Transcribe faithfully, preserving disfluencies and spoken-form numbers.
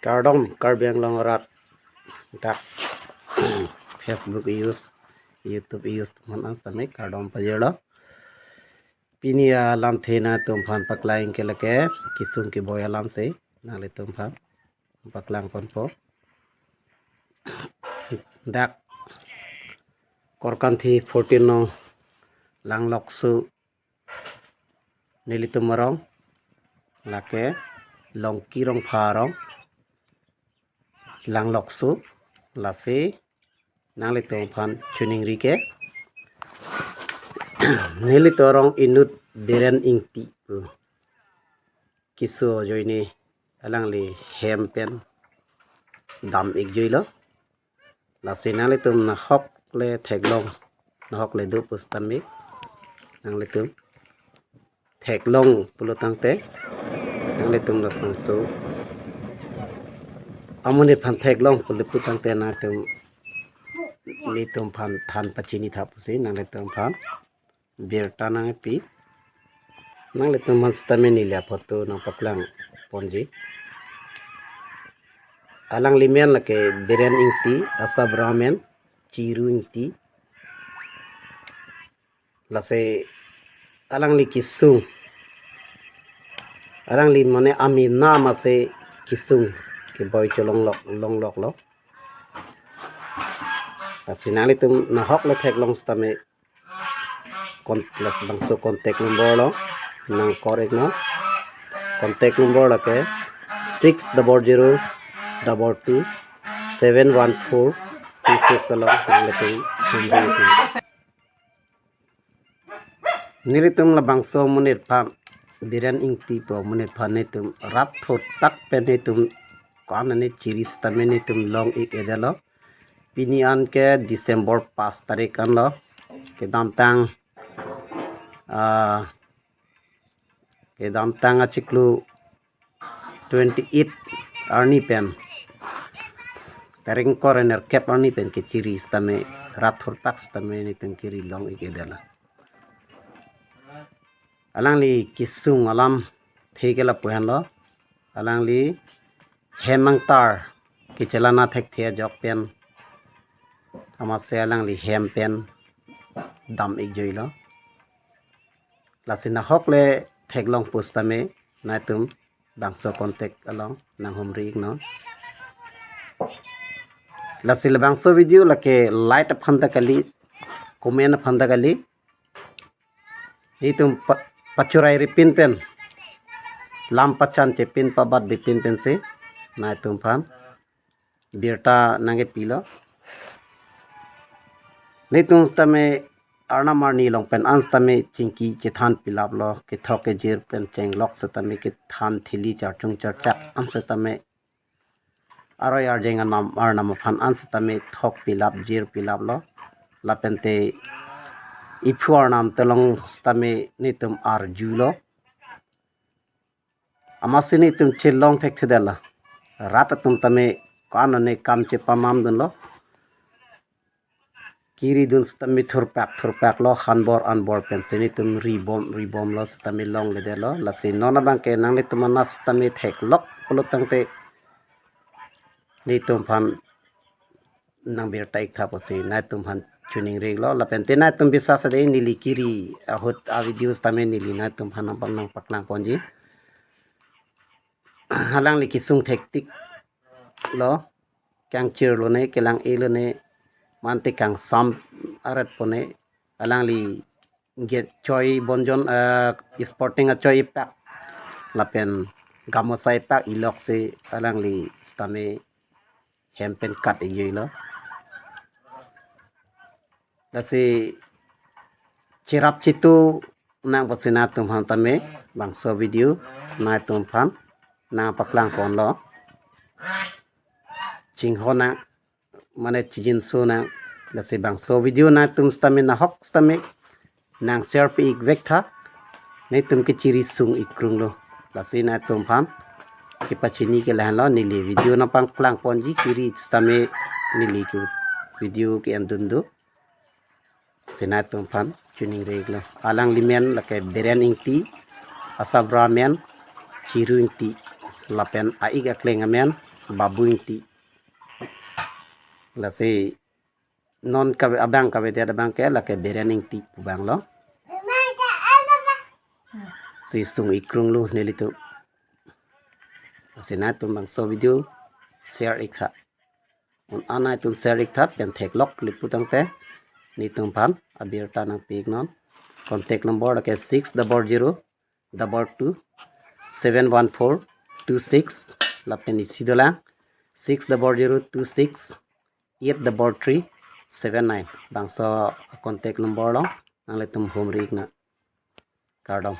Kardom Karbi Anglong arat, dak Facebook use, YouTube use atum aphan setame kardom pajirlo. Pini alamthe nangtum aphan paklang ke lake kesung keboi alamsi nanglitum aphan paklang ponpo. Dak Korkanthi fourteen nong Langlokso nelitum arong, lake Longki Rongpha arong Langlokso, lasi nanglitum aphan chiningri ke nelitum arong inut Biren Ingti pu keso ajoine alangli hem pen dam-ik juilo. Lasi nanglitum nahok le theklong, nahok le do pu setame nanglitum theklong pulo tangte, nanglitum lasonso amonit aphan theklong pulo pu tangte nangtum, nelitum aphan than pachini tha pusi nanglitum aphan birta nangpi. Nanglitum aphan setame neli aphoto nangpaklang ponji. Alangli men lake Biren Ingti, asabra men Chiru Ingti. Lasi alangli kesung, alangli mane amena masi kesung keboi cholonglok, longloklo. Lasi nanglitum nahok le theklong setame kon-, labangso contact number lo nangkor-iknon. Contact number lake six double zero double two seven one four two six along nanglitum humri-iknon. Nelitum labangso amonit aphan, Biren Ingti pu amonit aphan netum rat thot tak pen netum ko-an ani chiri setame netum long-ik-edetlo. Pini an ke December pas tarik anlo. Kedamtang, ah, kedamtang achiklo twenty-eight arni pen, tarik ingkoi ra nerkep arni pen kechiri setame, rat thorpak setame netum kiri long-ik-edetlo. Alangli kesung alamthe ke lapu henlo. Alangli hem angtar kechelana thekthe ajok pen, amatsi alangli hem pen dam-ik juilo. Lasi nahok le theklong pu setame nangtum bangso contact along nanghumri-iknon. Lasi labangso video lake like aphan ta kali, comment aphan ta kali. Netum pa-, pachurai ripin pen, lam pachan chepin pabat bipin pensi nangtum aphan birta nangkepilo. Netum setame arnam arni along pen an setame chingki chethan pilaplo, kethok kejir pen chenglok setame kethan thili charchung charchak an setame aroi arjeng arnam, arnam aphan an setame thok pilap jir pilaplo. Lapente iphu arnam telong setame netum arjulo. Amatsi netum chelong thekthedetlo. Rat atum tame ko-an ani kam chepamam dunlo. Kiri dun setame thurpak thurpaklo, hanbor anbor pensi netum ribom ribomlo setame longledetlo. Lasi non abangke nanglitum amat setame theklok pulo tangte netum aphan nangbirta-ik tha pusi nangtum aphan chiningri-iklo. Lapente nangtum bisa sade neli kiri ahut a-video setame neli nangtum aphan nangpang nangpaklang ponji. Alangli kesung thektik lo, kangchir lone, kelang-e lone, mante kangsam aret pone, alangli get choi bonjon, eh, sporting achoi ipak lapen gamosa ipak iloksi alangli setame hem pen kat-ik juilo. Lasi cherap chitu nang pusi nangtum aphan tame bangso video nangtum aphan nangpaklang ponlo. Chinghon nang, mane chijinso nang. Lasi bangso video nangtum setame nahok setame nang share pi-ik vek tha. Netum kechiri sung-ik krunglo. Lasi nangtum aphan kepachini ke lahenlo, neli video nangpaklang ponji, kiri setame neli ke video ke-en dunde. Si nangtum aphan chiningri-iklo. Alangli men lake Biren Ingti, asabra men Chiru Ingti, lapen a-ik akleng amen Babu Ingti. Lasi non kave-, abang kavedet abang ke lake Beren Ingti pu abang lo. Si sung ikrung lo nelitum. Lasi nangtum bangso video share ik tha. Un-an nangtum share ik tha pen theklok le pu tangte nelitum aphan abirta nangpi iknon. Contact number lake six double zero double two seven one four two six, lapen isi dolang six double zero two six eight double three seven nine. Bangso contact number along nanglitum humri iknon. Kardom.